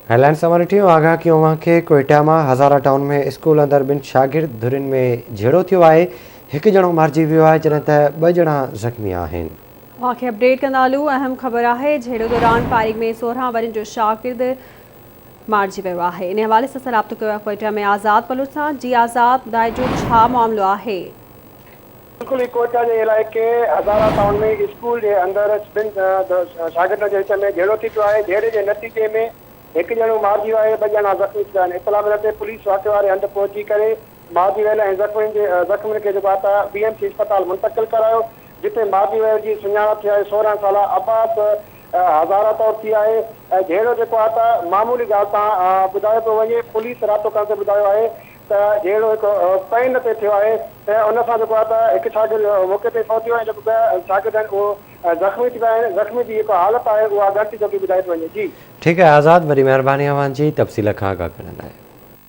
Headlines اوهان ڏٺيون، آگاهه ڪيون اوهان کي، ڪوئيٽا مان هزارا ٽائون ۾ اسڪول اندر ٻن شاگرد ڌرين ۾ جهيڙو ٿيو آهي، هڪ ڄڻو مارجي ويو آهي جڏهن ته ٻه ڄڻا زخمي آهن. اوهان کي اپڊيٽ ڪندا هلون، اهم خبر آهي جهيڙو دوران فائرنگ ۾ 16 ورهين جو شاگرد مارجي ويو آهي، انهي حوالي سان اسان رابطو ڪيو آهي ڪوئيٽا ۾ آزاد بلوچ سان، جي آزاد ٻڌائجو ڇا معاملو آهي؟ بلڪل ئي ڪوئيٽا جي علائقي هزارا ٽائون ۾ اسڪول جي اندر ٻن شاگردن جي وچ ۾ جهيڙو ٿي پيو آهي، جهيڙي جي نتيجي ۾ هڪ ڄڻو مارجي ويو آهي، ٻه ڄڻا زخمي ٿي پيا آهن، اطلاع ملڻ تي پوليس واقعي واري هنڌ پهچي ڪري مارجي ويل ۽ زخمين جي زخمين کي جيڪو آهي ته بي ايم سي اسپتال منتقل ڪرايو، جتي مارجي ويل جي سڃاڻپ ٿي آهي 16 سالا عباس هزارا طور ٿي آهي ۽ جهيڙو جيڪو آهي ته معمولي ڳالهه تان ٻڌايو پيو وڃي، پوليس رابطو ڪرڻ تي ٻڌايو آهي ته جهيڙو هڪ پين تي ٿيو آهي ۽ ان سان جيڪو آهي ته هڪ شاگرد موقعي تي فوت ٿي ويو ۽ جيڪو ٻه شاگرد آهن اهو زخمي ٿي پيا آهن، زخمي جي جيڪا حالت آهي اها ڳڻتي جوڳي ٻڌائي ٿي وڃي. جي. ٺيڪ آهي آزاد وڏي مهرباني اوهان جي تفصيل کان آگاهه ڪرڻ لاء.